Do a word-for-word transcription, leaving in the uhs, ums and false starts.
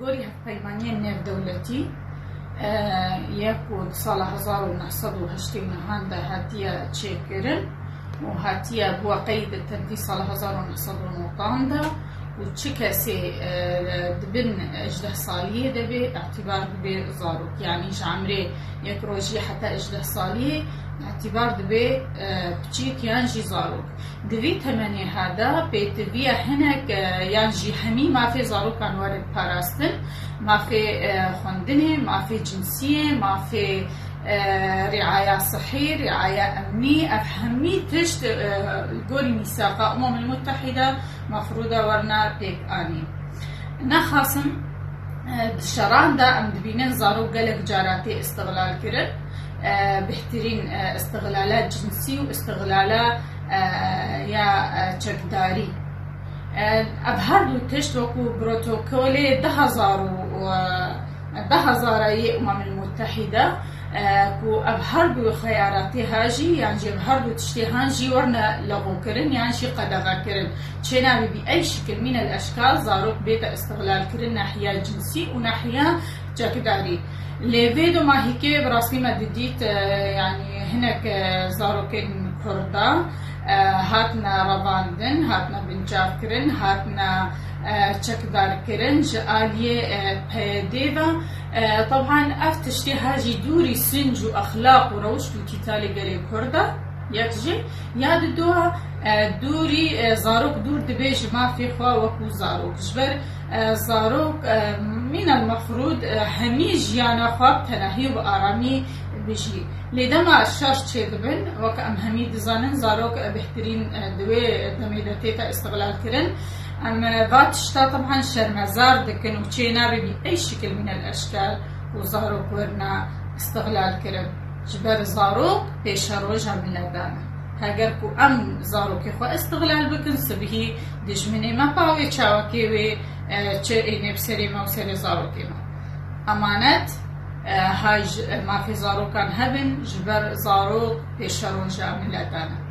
Gorî hevpeymaniyên nêvdewletî, e, yek ku di sala hezar û neh sed û heştê û nehan de hatiye çêkirin û hatiye bûye qeyd di tevî sala hezar û neh sed û newdan de û çi kesê, e, di bin hejdeh saliyê de bê, îtîbar dibê zarok. Yanî ji emrê yek rojî heta hejdeh saliyê îtîbar dibê, e, piçîk yan jî zarok. Di vî temenê ha de pêtiviya hinek, e, yan jî hemî mafê zarokan were parastin, mafê, e, xwendinê, mafê cinsiyê, mafê, e, riaya sihî, riaya emnî, ev hemî tişt, e, li gorî mîsaqa Umemil Mutehîde mefrûda werna pêk anî. Nexasim, e, di şeran de em dibînin zarok gelek cara tê îstixlal kirin. E, bêhtirîn, e, îstixlala cinsî û îstixlala, e, ya, e, çekdarî. E, ev her du tişt wekû protokolê du hezar û, e, du hezar yê Umemil Mutehîde, e, ku ev her du xeyaratê ha jî, yan jî ev her du tiştê han jî werine lexûkirin, yan jî qedexekirin. Çênabî bi ey şikil mînel eşkal zarok bête îstixlalkirin nahiya cinsî û nahiya çekdarî. Lê vê domahîkê bi rastî me didît, e, yanî hinek, e, zarokên Kurda, e, hatine revandin, hatine binçavkirin, hatine, e, çekdarkirin ji aliyê, e, P Y D ve. E, teban ev tiştê ha jî dûrî sinc û exlaq û rewşt û tîtalê gelê Kurda, yek jî, ya di dua, e, dûrî, e, zarok dûr dibe ji mafê xwe wekû zarok. Ji ber, e, zarok, e, mînel mefrûd, e, hemî jiyana xwe bi tenahî û bi aramî bijî. Lê dema şer çêdibin, wek em hemî dizanin, zarok, e, bêhtirîn, e, di wê demê de tête îstixlalkirin. Em, e, va tişta teban şermezar dikin û çênabî bi ey şikil mînel eşkal û zarok werine îstixlalkirin. Ji ber zarok pêşeroja miletan e. Heger ku em zarokê xwe îstixlal bikin, sibihî dijminê me pa wê çawekê wê, e, çi ênê bi serê me û serê zarokê me. Emanet, e, ha ji, e, mafê zarokan hebin, ji ber zarok pêşeroja miletan e.